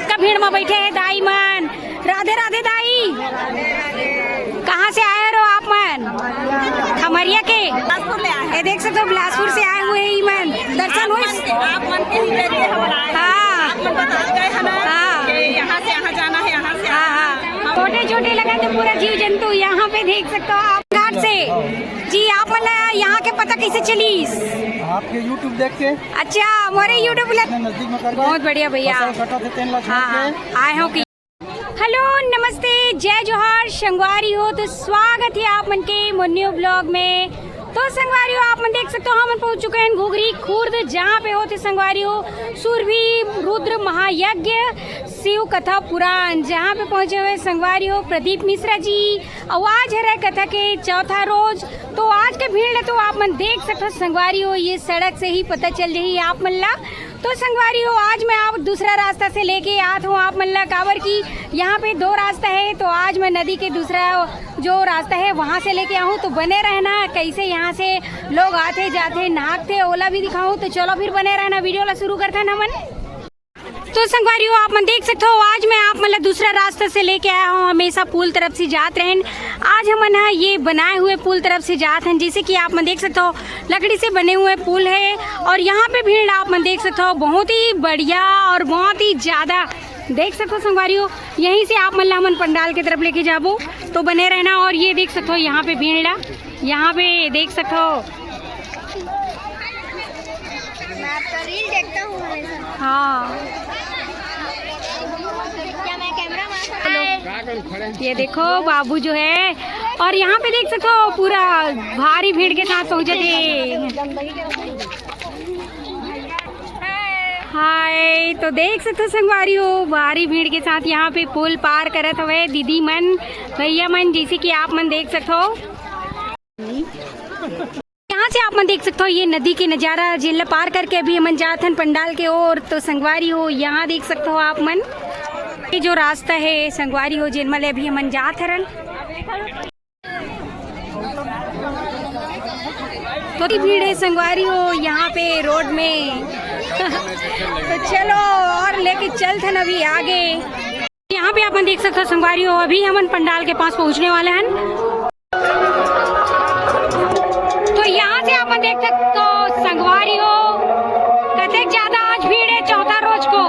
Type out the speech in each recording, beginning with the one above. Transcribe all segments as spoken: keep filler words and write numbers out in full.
का भीड़ में बैठे हैं दाई मन। राधे राधे दाई। कहाँ से आए हो आप मन? खमरिया के। ये देख सकते हो, बिलासपुर से आए हुए हैं ई मन। दर्शन हुई? आप मन के ही जरिए हम आए। हाँ। आप मन बता गए हैं ना हाँ। कि यहाँ से यहाँ जाना है, यहाँ से हाँ, हाँ। छोटे छोटे लगा थे पूरा जीव जंतु यहाँ पे देख सकते हो आप घाट से। जी, आप मन यहाँ के पता कैसे चली? आपके YouTube देख के। अच्छा, मोरे YouTube ले। इतने नजदीक में कर गए। बहुत बढ़िया भैया। फसल कटा थे, तेन ला छोड़ हाँ, के। हाँ, आए हो कि हेलो, नमस्ते, जय जोहार, संगवारी हो, तो स्वागत है आप मन के मोर न्यू ब्लॉग में। तो संगवारी हो, आप मन देख सकते हो, हम पहुंच चुके हैं घुघरी खुर्द, जहाँ पे होते संगवारी हो सुरभि रुद्र महायज्ञ शिव कथा पुराण, जहाँ पे पहुंचे हुए संगवारी हो प्रदीप मिश्रा जी। और आज हरे कथा के चौथा रोज, तो आज के भीड़ ले तो आप मन देख सकते हो संगवारी हो, ये सड़क से ही पता चल जाही आप मन ला। तो संगवारी हो, आज मैं आप दूसरा रास्ता से लेके आत हूँ आप मन ला, काबर कि यहाँ पे दो रास्ता है, तो आज मैं नदी के दूसरा जो रास्ता है वहाँ से लेके आऊँ। तो बने रहना, कैसे यहाँ से लोग आते जाते नहाते ओला भी दिखाऊँ। तो चलो फिर बने रहना, वीडियो ला शुरू करते हैं हमन। तो संगवारी हो, आप मन देख सकते हो, आज मैं आप मन ला दूसरा रास्ता से लेके आया हूँ। हमेशा पुल तरफ से जात रहन, आज हमन ह ये बनाए हुए पुल तरफ से जात हन। जैसे कि आप मन देख सकते हो, लकड़ी से बने हुए पुल है और यहाँ पे भीड़ आप मन देख सकते हो, बहुत ही बढ़िया और बहुत ही ज्यादा देख सकते हो संगवारी हो। यहीं से आप मन ला हमन पंडाल के तरफ लेके जाबो, तो बने रहना। और ये देख सकते हो यहाँ पे भीड़ ला, यहाँ पे देख सकते हो। मैं आपका रील देखता हूँ हमेशा। हाँ। क्या मैं कैमरा मान सकता हूँ? ये देखो बाबू जो है, और यहाँ पे देख सकते हो पूरा भारी भीड़ के साथ पहुँचे थे। हाय, तो देख सकते हो संगवारी हो, भारी भीड़ के साथ यहाँ पे पुल पार करत हवे दीदी मन, भैया मन, जैसे कि आप मन देख सकते हो। यहाँ से आप मन देख सकते हो ये नदी के नजारा, जेला पार करके अभी हमन जात हन पंडाल के ओर। तो संगवारी हो, यहाँ देख सकते हो आप मन, ये जो रास्ता है संगवारी हो, जेन मन ले अभी हमन जात हरन। तो भीड़ है संगवारी हो यहाँ पे रोड में। तो चलो और लेके चलथन अभी आगे। यहाँ पे आप मन देख सकते हो संगवारी हो, अभी हमन पंडाल के पास पहुँचने वाले हैं। तो यहाँ से आप मन देख सकते हो संगवारी हो, कतेक ज्यादा आज भीड़ है चौथा रोज को।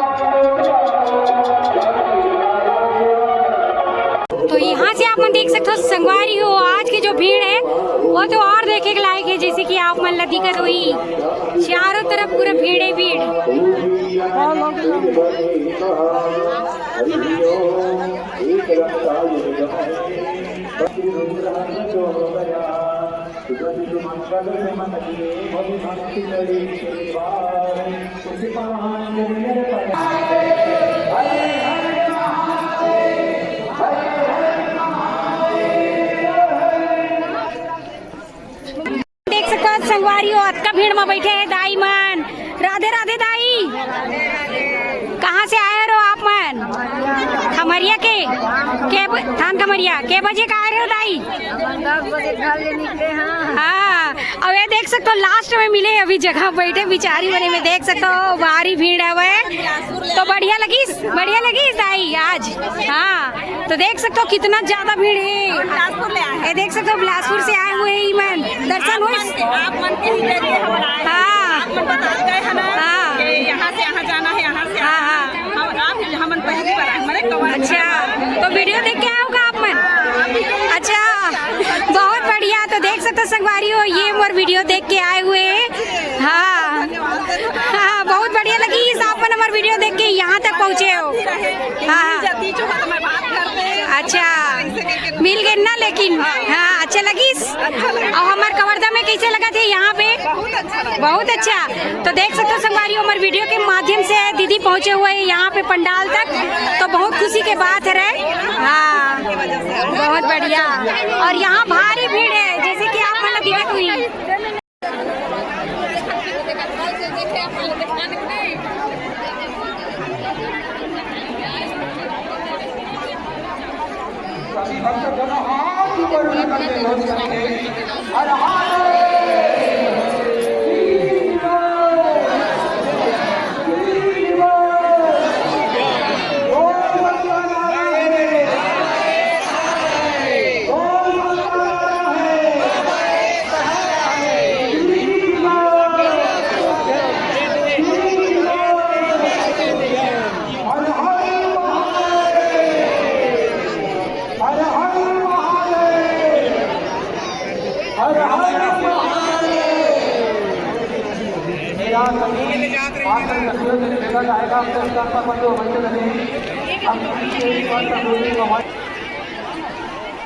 तो यहाँ से आप मन देख सकते हो संगवारी हो, आज की जो भीड़ है वो तो और देखे के लायक है। जैसे कि आप मन ला दिखत होही, चारों तरफ पूरा भीड़ है, भीड़। देख सकते हो संगवारी हो, अतका भीड़ में बैठे हैं दाई मन। राधे राधे दाई। कहाँ से आए रहो आप मन? खमरिया के? के ब-, थान खमरिया। के बजे का आए रहो दाई? अपन दस बजे घर ले निकले हैं। हाँ, अब ये देख सकते हो लास्ट में मिले अभी जगह बैठे बिचारी बने में देख सकते हो भारी भीड़ हवे। तो बढ़िया लगिस, बढ़िया लगिस दाई आज। हाँ, तो देख सकते हो कितना ज्यादा भीड़ है। बिलासपुर ले आए हैं। ये देख सकते हो बिलासपुर से आए हुए हैं ई मन। दर्शन हुई? आप मन के ही जरिए हम आए हैं। हाँ। आप मन बता गए हैं ना हाँ। कि यहाँ से यहाँ जाना है, यहाँ से हाँ, हाँ। हम, आप हमन पहली बार आए, मने कवर अच्छा, तो वीडियो देख के आए होगा आप मन? अच्छा, बहुत बढ़िया। तो देख सकते हो संगवारी हो, ये मोर वीडियो देख के आए हुए हैं। हाँ, हाँ, बहुत बढ़िया लगिस आप मन हमर वीडियो देख के यहाँ तक पहुँचे हो। हाँ, हाँ। अच्छा, मिल गए ना, लेकिन हाँ, अच्छा लगिस। और हमार कवर्धा में कैसे लगा थे यहाँ पे? बहुत अच्छा। तो देख सकते हो संगवारी, हमारे वीडियो के माध्यम से दीदी पहुँचे हुए हैं यहाँ पे पंडाल तक, तो बहुत खुशी के बात है रे। हाँ, बहुत बढ़िया। और यहाँ भारी भीड़ है, जैसे कि आप मन दिखत हुई।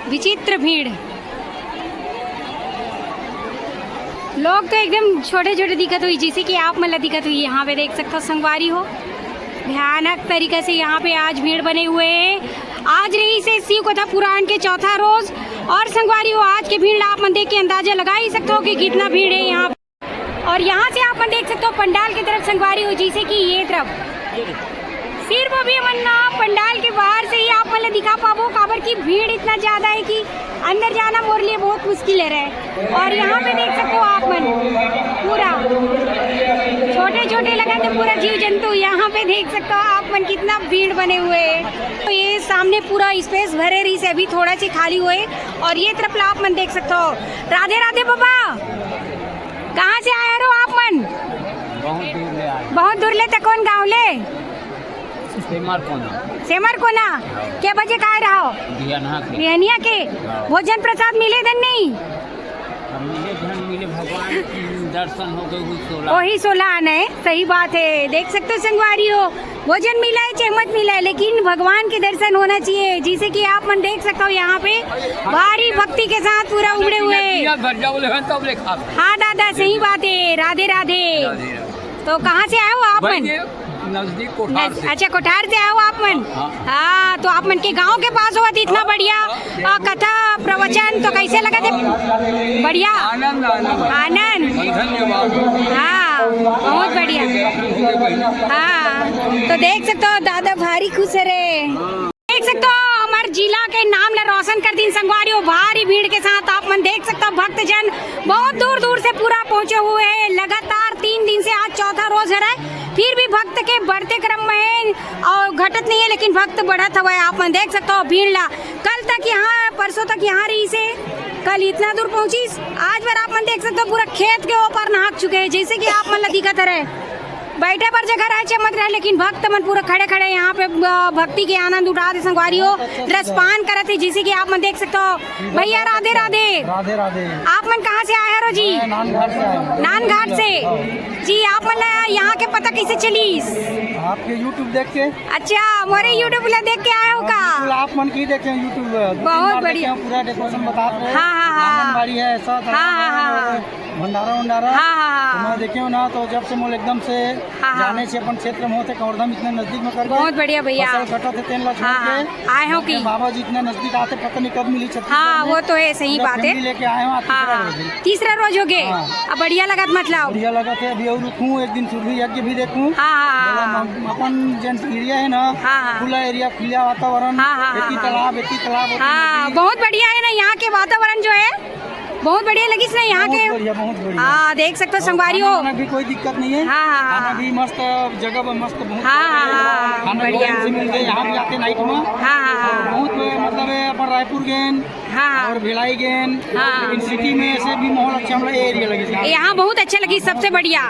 विचित्र भीड़। लोग तो एकदम छोटे छोटे दिखत हुई, जैसे कि आप मन ला दिखत हुई। यहाँ पे देख सकते हो संगवारी हो, भयानक तरीका से यहाँ पे आज भीड़ बने हुए है। आज रहिसे शिव कथा पुराण के चौथा रोज। और संगवारी हो, आज के भीड़ ला आप मन देख के अंदाजा लगा ही सकते हो कि कितना भीड़ है यहाँ। और यहाँ से आप मन देख सकते हो पंडाल की तरफ संगवारी हो, जैसे कि ये तरफ सिर्फ अभी मन ना पंडाल के बाहर से ही आप मन ला दिखा पाबो, काबर की भीड़ इतना ज्यादा है कि अंदर जाना मोर लिए बहुत मुश्किल है रहे। और यहाँ पे देख सकते हो आप मन पूरा छोटे छोटे लगा थे पूरा जीव जंतु। यहाँ पे देख सकते हो आप मन कितना भीड़ बने हुए है। तो ये सामने पूरा स्पेस भरे रहिसे, अभी थोड़ा सी खाली हुए। और ये तरफ ला आप मन देख सकते हो। राधे राधे बाबा, कहाँ से आए रहो आप मन? बहुत दूर ले आए। बहुत दूर ले, तो कौन गाँव ले? सेमर कोना। सेमर कोना। के बजे का आए रहो? बिहनिया के। बिहनिया के। हाँ। भोजन प्रसाद मिले दन नहीं? अब मिले धन मिले, भगवान के दर्शन हो गए, वही सोला। वही सोला आना है, सही बात है। देख सकते हो संगवारी हो, भोजन मिला है चाहे मत मिला है, लेकिन भगवान के दर्शन होना चाहिए। जैसे कि आप मन देख सकते हो यहाँ पे भारी भक्ति के साथ पूरा उमड़े हुए हैं। भर जाओ ले, तब ले खा। हाँ दादा, सही बात है। राधे राधे। राधे राधे। तो कहाँ से आए हो आप भाई, मन? ये नजदीक कोठार नज-, से। अच्छा, कोठार से आए हो आप मन? हाँ। हाँ, तो आप मन के गांव के पास हुआ थी इतना हाँ, बढ़िया, हाँ। आ, कथा प्रवचन, तो कैसे लगा थे? बढ़िया। आनंद, आनंद। आनंद। धन्यवाद। हाँ, बहुत बढ़िया। हाँ, तो देख सकते हो दादा भारी खुश है रे। देख सकते हो हमारे जिला के नाम ला रोशन कर दिन संगवारी हो। भारी भीड़ के साथ आप मन देख सकते हो, भक्तजन बहुत दूर दूर से पूरा पहुंचे हुए हैं। लगातार तीन दिन से आज चौथा रोज है, फिर भी भक्त के बढ़ते क्रम में है और घटत नहीं है, लेकिन भक्त बढ़त हुआ है। आप मन देख सकते हो भीड़ ला, कल तक यहाँ, परसों तक यहाँ रहिसे, कल इतना दूर पहुंचिस। आज बार आप मन देख सकते हो पूरा खेत के ऊपर नहाक चुके हैं, जैसे कि आप मन ला दिखत रहे। बैठे बर जगह रहे चाहे मत रहे, लेकिन भक्त मन पूरा खड़े खड़े यहाँ पे, अ, भक्ति के आनंद उठा दे संगवारी हो, रसपान करत है, जैसे कि आप मन देख सकते हो। भैया राधे राधे। राधे राधे। आप मन कहाँ से आए हो जी? मैं नानघाट से आया हूँ। नानघाट से। हाँ। जी, आप मन ला यहाँ के पता कैसे चली? आपके YouTube देख के। अच्छा, मोरे YouTube ला देख के आए हो का? बिल्कुल, आप मन की देखे हैं YouTube। बहुत बढ़िया। पूरा डेकोरेशन बता रहे हैं। हाँ, हाँ, हाँ। आंगनबाड़ी है, ऐसा हाँ, हाँ, हाँ। भंडारा वंडारा। हाँ, हाँ, हाँ। तो मैं देखे हूँ ना, तो जब से मोल एकदम से हाँ, हाँ। जाने से अपन क्षेत्र में होते, कवर्धा में इतना नजदीक में करके बहुत बढ़िया भैया। फसल कटा थे, तेन ला छोड़ हाँ, के हाँ। आए हो कि? बाबा जी इतना नजदीक आते, पता नहीं कब मिली छत्तीसगढ़ हाँ, में। वो तो है, सही पूरा बात है। Family लेके आए हो, आज हाँ, तीसरा हाँ। रोज है। तीसरा रोज हो गए। हाँ। अब बढ़िया लगत मतलब। बढ़िया लगत है, अभी और रुकूं, एक दिन सूर्य यज्ञ भी देखूं। हाँ, हाँ, हाँ। मतलब हम, अपन जन एरिया है ना, हाँ, हाँ। खुला एरिया, खुला वातावरण, हाँ, हाँ, हाँ, एती हाँ। तालाब, एती तालाब, ओती हाँ, नदी। बहुत बढ़िया है ना यहाँ के वातावरण जो है। बहुत बढ़िया लगिस ना यहाँ बहुत के। बढ़िया, बहुत बढ़िया। हाँ, देख सकते हो और संगवारी खाना हो। वाना भी कोई दिक्कत नहीं है। हाँ, हाँ, हाँ, खाना हाँ। भी मस्त, जगह पर मस्त, बहुत हाँ, हाँ, हाँ, हाँ, खाना बढ़िया। लोग से मिलते हैं, यहाँ भी आते नाइट में। हाँ, हाँ, हाँ। बहुत, मतलब है, अपन रायपुर गए हाँ, हाँ। और भिलाई गए। हाँ। लेकिन सिटी में ऐसे भी माहौल अच्छा, मतलब एरिया लगे यहाँ। यहाँ बहुत अच्छा लगी, सबसे बढ़िया।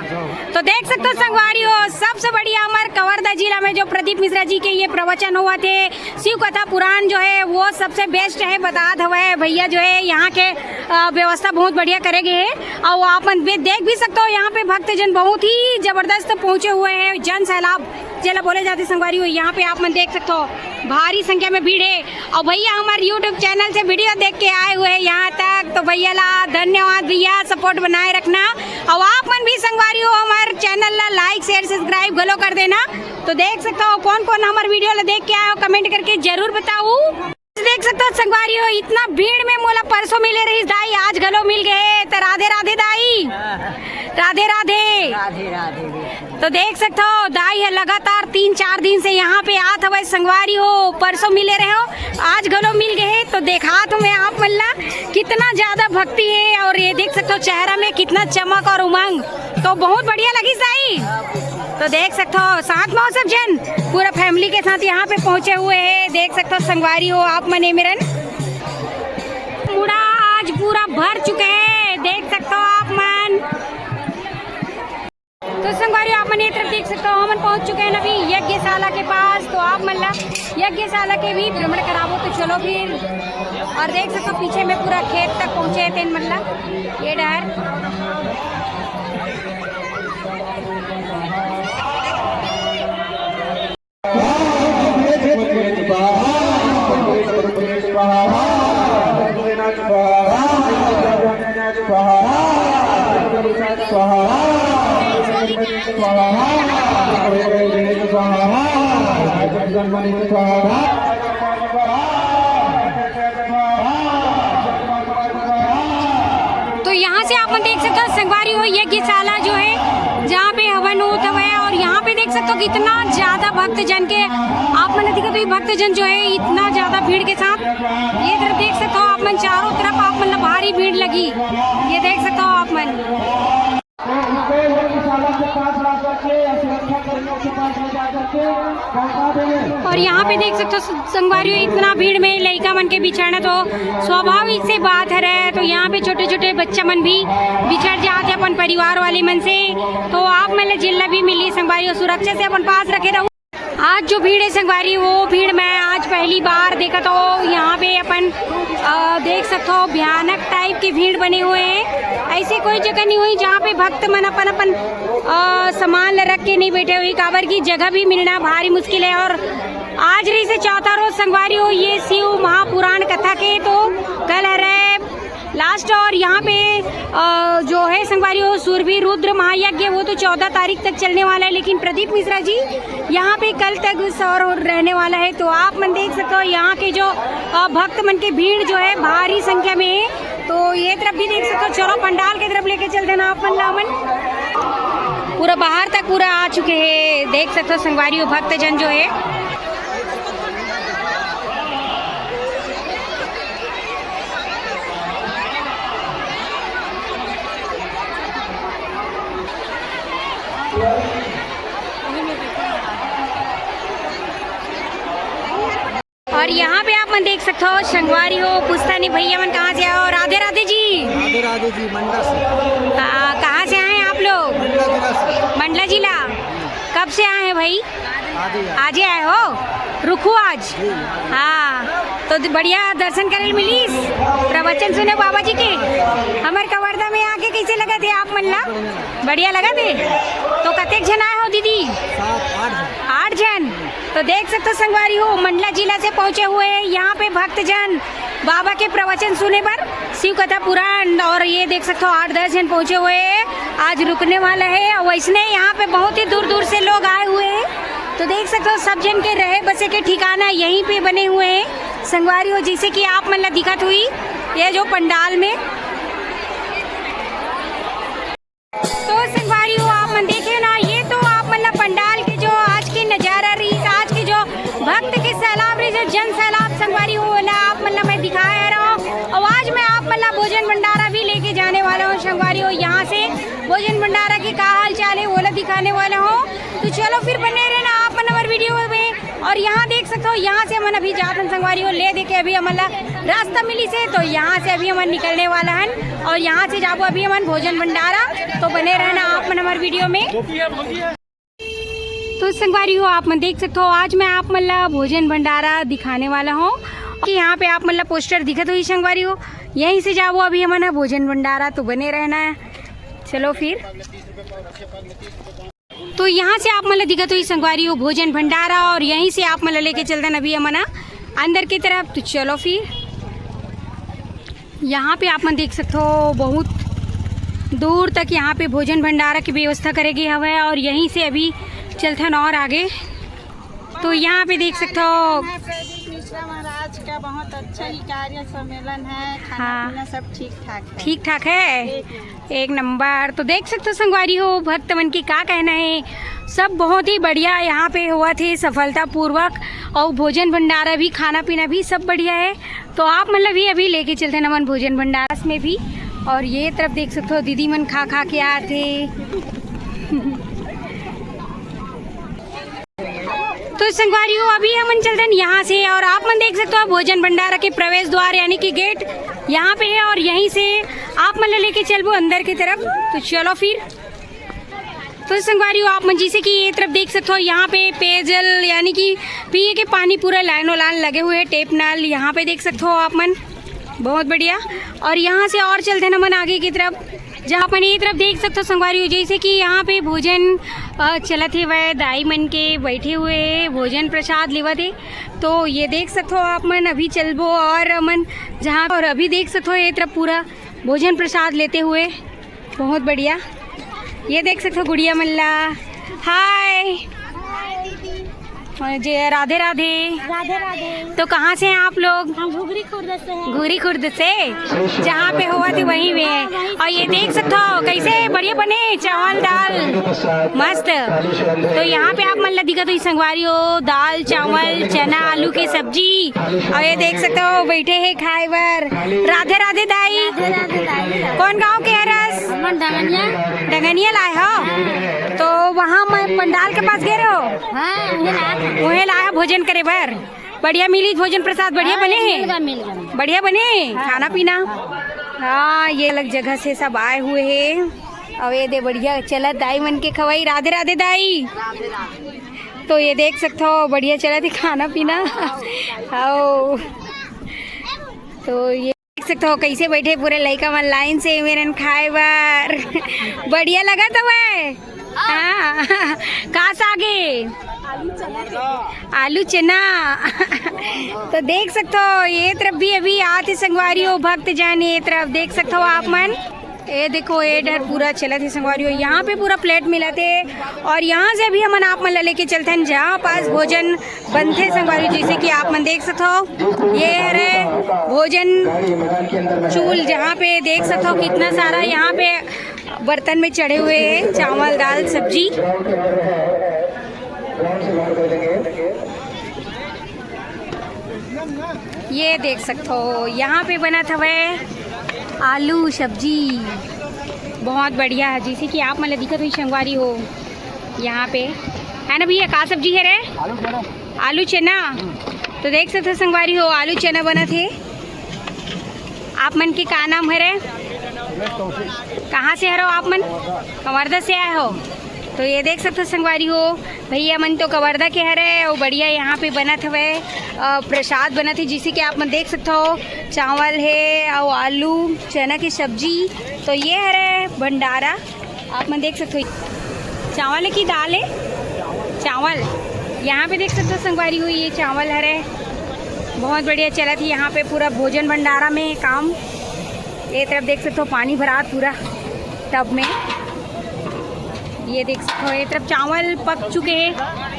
तो देख सकते हो संगवारी हो, सबसे बढ़िया हमारे कवर्धा जिला में जो प्रदीप मिश्रा जी के ये प्रवचन हुआ थे, शिव कथा पुराण जो है वो सबसे बेस्ट है, बतात हवय भैया जो है यहाँ के, अ, व्यवस्था बहुत बढ़िया करे गए है। और आप मन भी देख भी सकते हो यहाँ पे भक्तजन बहुत ही जबरदस्त पहुँचे हुए हैं, जन सैलाब जेला बोले जाते संगवारी हो। यहाँ पे आप मन देख सकते हो भारी संख्या में भीड़ है। और भैया हमारे YouTube चैनल से वीडियो देख के आए हुए हैं यहाँ तक, तो भैया ला धन्यवाद भैया, सपोर्ट बनाए रखना। और आप मन भी संगवारी हो हमारे चैनल ला लाइक शेयर सब्सक्राइब घलो कर देना। तो देख सकते हो कौन कौन हमारे वीडियो ला देख के आए हो, कमेंट करके जरूर बताओ। देख सकते हो संगवारी हो, इतना भीड़ में मोला परसों मिले रहिस दाई, आज घलो मिल गए। तो राधे राधे दाई। राधे राधे। राधे राधे। तो देख सकते हो दाई है लगातार तीन चार दिन से यहाँ पे आत हवय संगवारी हो, परसों मिले रहे हो, आज घलो मिल गए। तो देखा तो मैं आप मन ला कितना ज्यादा भक्ति है और ये देख सकते हो चेहरा में कितना चमक और उमंग। तो बहुत बढ़िया लगिस दाई। तो देख सकते हो साथ में हो सब जन, पूरा फैमिली के साथ यहाँ पे पहुँचे हुए हैं। देख सकते हो संगवारी हो आप मन ए मेरन मुड़ा आज पूरा भर चुके हैं, देख सकते हो आप मन। तो संगवारी हो आप मन ये तरफ देख सकते हो, हमन पहुँच चुके हैं अभी यज्ञशाला के पास। तो आप मन ला यज्ञशाला के भी भ्रमण कराबो, तो चलो फिर। और देख सकते हो पीछे में पूरा खेत तक पहुँचे हैं तेन मन ला ये डहर। तो यहाँ से आप मन देख सकते हो, संगवारी हो, यज्ञशाला जो है, जहाँ पे हवन होत हवय, और यहाँ पे देख सकते हो कितना ज्यादा भक्तजन के, आप मन दिखत हो, भक्तजन जो है, इतना ज्यादा भीड़ के साथ। ये तरफ देख सकते हो आप मन, चारों तरफ आप मन ला भारी भीड़ लगी, ये देख सकते हो आप मन। और यहाँ पे देख सकते हो, संगवारी हो, इतना भीड़ में लइका मन के बिछड़ना तो स्वाभाविक से बात हरे। तो यहाँ पे छोटे छोटे बच्चा मन भी बिछड़ जाते अपन परिवार वाले मन से। तो आप मन ला जेन ला भी मिली, संगवारी हो, सुरक्षा से अपन पास रखे रहू। आज जो भीड़ है संगवारी, वो भीड़ मैं आज पहली बार देखत हो। यहाँ पे अपन, अ, देख सकते हो, भयानक टाइप की भीड़ बने हुए हैं। ऐसी कोई जगह नहीं हुई जहाँ पे भक्त मन अपन अपन, अ, सामान ला रख के नहीं बैठे हुए, काबर की जगह भी मिलना भारी मुश्किल है। और आज रहिसे चौथा रोज संगवारी हो, ये शिव महापुराण कथा के, तो कल हरे लास्ट। और यहाँ पे, अ, जो है संगवारी हो, सुरभि रुद्र महायज्ञ, वो तो चौदह तारीख तक चलने वाला है, लेकिन प्रदीप मिश्रा जी यहाँ पे कल तक सौर रहने वाला है। तो आप मन देख सकते हो यहाँ के जो, अ, भक्त मन के भीड़ जो है भारी संख्या में है। तो ये तरफ भी देख सकते हो, चलो पंडाल के तरफ लेके चलते ना आप मन ला मन। पूरा बाहर तक पूरा आ चुके हैं, देख सकते हो संगवारी हो, भक्तजन जो है। और यहाँ पे आप मन देख सकते हो, संगवारी हो, पुश्तैनी भैया मन कहाँ से आए हो? राधे राधे जी। राधे राधे जी, मंडला से। हाँ, कहाँ से आए हैं आप लोग? मंडला जिला से। मंडला जिला। कब से आए हैं भाई? आज ही आए। आज ही आए हो? रुकू आज। जी। हाँ, तो द-, बढ़िया दर्शन करे ल मिलिस, प्रवचन सुने बाबा जी के। हमर कवर्धा में आके कैसे लगथे आप मन ला? बढ़िया लगथे। तो कतेक झन आए हो दीदी? सात, आठ झन। आठ झन। तो देख सकते हो संगवारी हो, मंडला जिला से पहुँचे हुए हैं यहाँ पे भक्तजन बाबा के प्रवचन सुने बर, शिव कथा पुराण। और ये देख सकते हो आठ दस झन पहुँचे हुए हैं, आज रुकने वाला है। और वैसने यहाँ पे बहुत ही दूर दूर से लोग आए हुए हैं, तो देख सकते हो सब झन के रहे बसे के ठिकाना यहीं पे बने हुए हैं संगवारी हो, जैसे कि आप मन ला दिखत हुई ये जो पंडाल में। तो संगवारी हो, आप मन देखे ना, ये तो आप मन ला पंडाल के जो आज के नजारा रहिस, आज के जो भक्त के सैलाब रहिस, जो जन सैलाब संगवारी हो, ओला आप मन ला मैं दिखाए रहा हूँ। और आज मैं आप मन ला भोजन भंडारा भी लेके जाने वाला हूँ संगवारी हो। यहाँ से भोजन भंडारा के का हाल चाल है, ओला दिखाने वाला हूँ। तो चलो फिर बने रहना आप मन हमारे वीडियो में। और यहाँ देख सकते हो, यहाँ से हमन अभी जात हन संगवारी हो, ले देखे अभी हमन ला रास्ता मिलिस हे, तो यहाँ से अभी हमन निकलने वाला हन और यहाँ से जाबो अभी हमन भोजन भंडारा। तो बने रहना आप मन हमारे वीडियो में। तो संगवारी हो, आप मन देख सकते हो, आज मैं आप मन ला भोजन भंडारा दिखाने वाला हूँ कि यहाँ पे आप मन ला पोस्टर दिखत होही संगवारी हो, यहीं से जाबो अभी हमन ह भोजन भंडारा। तो बने रहना है, चलो फिर। तो यहाँ से आप मन ला दिखत होही संगवारी हो भोजन भंडारा, और यहीं से आप मन ला लेके चलथन अभी हमन ह अंदर की तरफ। तो चलो फिर, यहाँ पे आप मन देख सकते हो बहुत दूर तक यहाँ पे भोजन भंडारा की व्यवस्था करे गे हवय, और यहीं से अभी चलथन और आगे। तो यहाँ पे देख सकते हो प्रदीप मिश्रा महाराज का बहुत अच्छा ही कार्य सम्मेलन है, खाना हाँ। पीना सब ठीक ठाक है। ठीक ठाक है। एक एक नंबर। तो देख सकते हो संगवारी हो, भक्त मन के का कहना है, सब बहुत ही बढ़िया यहाँ पे होवत हे सफलतापूर्वक, और भोजन भंडारा भी, खाना पीना भी सब बढ़िया है। तो आप मन ला भी अभी लेके चलथन हमन भोजन भंडारा में भी। और ये तरफ देख सकते हो दीदी मन खा खा के आत हे। तो संगवारी हो, अभी हमन चलथन यहाँ से, और आप मन देख सकते हो भोजन भंडारा के प्रवेश द्वार यानी कि गेट यहाँ पे है, और यहीं से आप मन ला लेके चलबो अंदर की तरफ। तो चलो फिर। तो संगवारी हो, आप मन जैसे कि ये तरफ देख सकते हो, यहाँ पे पेयजल यानी कि पिए के पानी पूरा लाइनों लाइन लगे हुए हैं, टेप नाल यहाँ पे देख सकते हो आप मन, बहुत बढ़िया। और यहाँ से और चलथन हमन आगे की तरफ। जहाँ अपन ये तरफ देख सकथो संगवारी हो, जैसे कि यहाँ पे भोजन अ, चलत हे, वह दाई मन के बैठे हुए हे, भोजन प्रसाद लेवत हे। तो ये देख सकथो आप मन, अभी चलबो और मन जहाँ, और अभी देख सकथो ये तरफ पूरा भोजन प्रसाद लेते हुए, बहुत बढ़िया। ये देख सकथो गुड़िया मन ला, हाय। और जे राधे राधे। राधे राधे। तो कहाँ से हैं आप लोग? हम घुघरी खुर्द से हैं। घुघरी खुर्द से, जहाँ पे हुआ थी वहीं में है। और ये देख सकते हो कैसे बढ़िया बने चावल दाल, मस्त। तो यहाँ पे आप मन ला दिखत होही संगवारी हो, दाल चावल चना आलू की सब्जी। और ये देख सकते हो बैठे हैं खाए बर। राधे राधे दाई। राधे राधे दाई। कौन गांव के हरस? हमन डंगनिया। डंगनिया लाए हो? तो वहाँ मैं पंडाल के पास गए रहो? हाँ, उहे लाए थे। उहे लाए हो भोजन करे बर। बढ़िया मिली भोजन प्रसाद, बढ़िया हाँ, बने हे? मिल गा, मिल गा। बढ़िया बने हे? हाँ। खाना पीना? हाँ, ये अलग जगह से सब आए हुए हे। अउ ये दे बढ़िया चलत दाई मन के खवाई। राधे राधे दाई। तो ये देख सकथो बढ़िया चलत हे खाना पीना। आओ, तो ये देख सकथो कैसे बैठे पूरे लइका मन लाइन से मेरन खाए बर। बढ़िया लगत हवय। हाँ। का साग हे? आलू चना। तो देख सकथो ये तरफ भी अभी आत हे संगवारी हो भक्त जन, ये तरफ देख सकथो आप मन। ये देखो ये डर पूरा चलत हे संगवारी हो, यहाँ पे पूरा प्लेट मिलत हे। और यहाँ से अभी हमन आप मन ला लेके चलथन जहाँ पास भोजन बनथे संगवारी, जैसे कि आप मन देख सकथो ये हरे भोजन चूल, जहाँ पे देख सकथो कितना सारा यहाँ पे बर्तन में चढ़े हुए हैं चावल दाल सब्जी। ये देख सकथो यहाँ पे बनत हवय आलू सब्जी, बहुत बढ़िया हे, जैसे कि आप मन ला दिखत होही संगवारी हो यहाँ पे, है ना भैया? का सब्जी हे रे? आलू चना। तो देख सकथो संगवारी हो आलू चना बनत हे। आप मन के का नाम हरे? कहाँ से हरो आप मन? कवर्धा से आए हो? तो ये देख सकथो संगवारी हो भैया मन तो कवर्धा के हरे। अउ बढ़िया यहाँ पे बनत हवय अ, प्रसाद बनत हे, जैसे कि आप मन देख सकथो चावल हे अउ आलू चना की सब्जी। तो ये हरे भंडारा। आप मन देख सकथो चावल हे कि दाल हे? चावल। यहाँ पे देख सकथो संगवारी हो ये चावल हरे, बहुत बढ़िया चलत हे यहाँ पे पूरा भोजन भंडारा में काम। ये तरफ देख सकथो पानी भरात पूरा टब में। ये देख सकथो ये तरफ चावल पक चुके हे,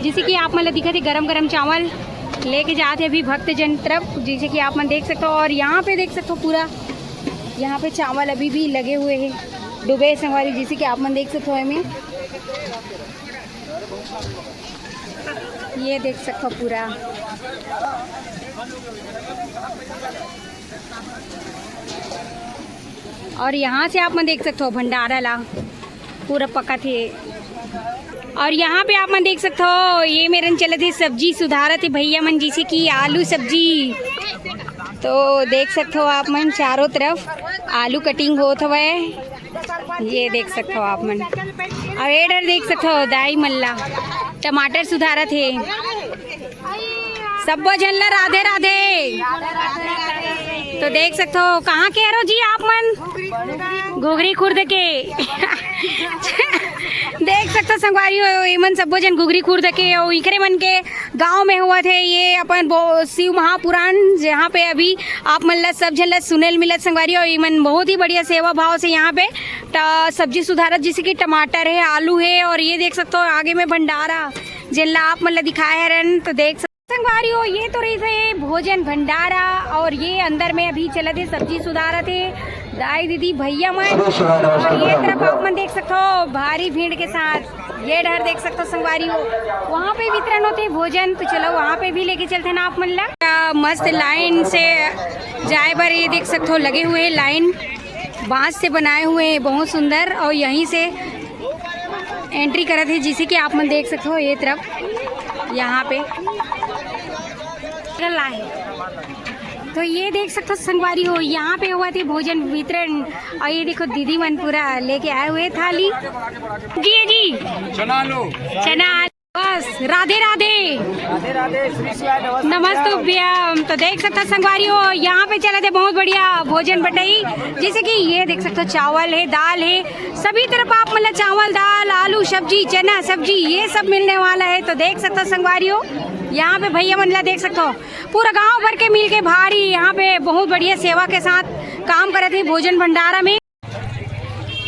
जैसे कि आप मन ला दिखत हे गरम गरम चावल लेके जात हे अभी भक्तजन तरफ, जैसे कि आप मन देख सकथो। और यहाँ पे देख सकथो पूरा यहाँ पे चावल अभी भी लगे हुए हे, डूबे हे संगवारी, जैसे कि आप मन देख सकथो एमे। ये देख सकथो पूरा। और यहाँ से आप मन देख सकथो भंडारा ला पूरा पकत हे। और यहाँ पे आप मन देख सकथो ये मेरन चलत हे सब्जी सुधारत हे भैया मन, जैसे कि आलू सब्जी। तो देख सकथो आप मन चारों तरफ आलू कटिंग होत हवय। ये देख सकथो आप मन, अउ ए डर देख सकथो दाई मन ला टमाटर सुधारत हे। सब्बो झन ला राधे राधे। तो देख सकथो कहाँ के हरो जी आप मन? घुघरी खुर्द के। देख सकथो संगवारी हो एमन सब्बो झन घुघरी खुर्द के अउ इखरे मन के गांव में होवत हे ये अपन बो-, शिव महापुराण, जहाँ पे अभी आप मन ला सब झन ला सुने ल मिलत संगवारी हो। एमन बहुत ही बढ़िया सेवा भाव से यहाँ पे ट-, सब्जी सुधारत, जैसे कि टमाटर हे, आलू हे, और ये देख सकथो आगे में भंडारा जेन ला आप मन ला दिखाए हरन। तो देख सक-, संगवारी हो, ये तो रहिस हे भोजन भंडारा और ये अंदर में अभी चलत हे सब्जी सुधारत हे दाई दीदी भैया मन। और ये तरफ आप मन देख सकथो भारी भीड़ के साथ ये डहर देख सकथो संगवारी हो, वहाँ पे वितरण होथे भोजन। तो चलो वहाँ पे भी लेके चलथन आप मन ला। मस्त लाइन से जाए बर ये देख सकथो लगे हुए लाइन, बांस से बनाए हुए हैं, बहुत सुंदर। और यहीं से एंट्री करत हे, जैसे कि आप मन देख सकथो ये तरफ यहाँ पे ला हे। तो ये देख सकथो संगवारी हो, यहाँ पे होवत हे भोजन वितरण। और ये देखो दीदी मन पूरा लेके आए हुए थाली। जी जी, चना आलू। चना आलू। बस, राधे राधे। राधे राधे, श्री शिवाय, नमस्ते। नमस्तुभ्यम। तो देख सकता संगवारी हो, यहाँ पे चला थे बहुत बढ़िया भोजन बटाई। जैसे कि ये देख सकते हो, चावल है, दाल है, सभी तरफ आप मतलब चावल, दाल, आलू सब्जी, चना सब्जी, ये सब मिलने वाला है। तो देख सकते हो संगवारी हो, यहाँ पे भैया मन ला देख सकते हो, पूरा गांव भर के मिलके भारी यहाँ पे बहुत बढ़िया सेवा के साथ काम करत हे भोजन भंडारा में।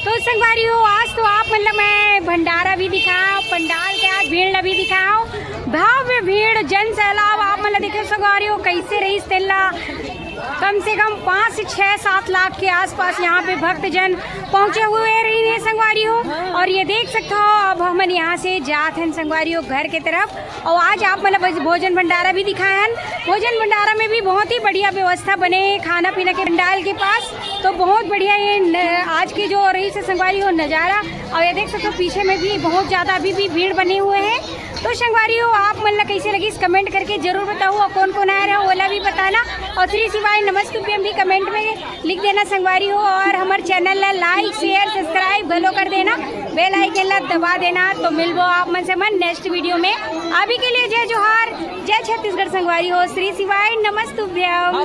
तो संगवारी हो, आज तो आप मतलब मैं भंडारा भी दिखाओ, पंडाल के आज भीड़ ला भी दिखाओ, भव्य भीड़, जन सैलाब आप मतलब देखो संगवारी हो कैसे रही तेला। कम से कम पाँच से छः सात लाख के आसपास यहाँ पे भक्तजन पहुँचे हुए रही है संगवारी हो। और ये देख सकते हो, अब हमन यहाँ से जात हन संगवारी हो घर के तरफ। और आज आप मतलब भोजन भंडारा भी दिखाए हन। भोजन भंडारा में भी बहुत ही बढ़िया व्यवस्था बने है खाना पीना के पंडाल के पास। तो बहुत बढ़िया ये न, आज की जो रही से संगवारी हो नज़ारा। और ये देख सकते हो पीछे में भी बहुत ज़्यादा अभी भी भीड़ बने हुए हैं। तो संगवारी हो, आप मन ला कैसे लगी इस कमेंट करके जरूर बताओ, और कौन कौन आया रहा ओला भी बताना। और श्री शिवाय नमस्तुभ्यम भी कमेंट में लिख देना संगवारी हो, और हमारे चैनल ला लाइक शेयर सब्सक्राइब घलो कर देना, बेल आइकन ला दबा देना। तो मिलबो आप मन से मन नेक्स्ट वीडियो में। अभी के लिए जय जोहार, जय छत्तीसगढ़ संगवारी हो, श्री शिवाय नमस्तुभ्यम।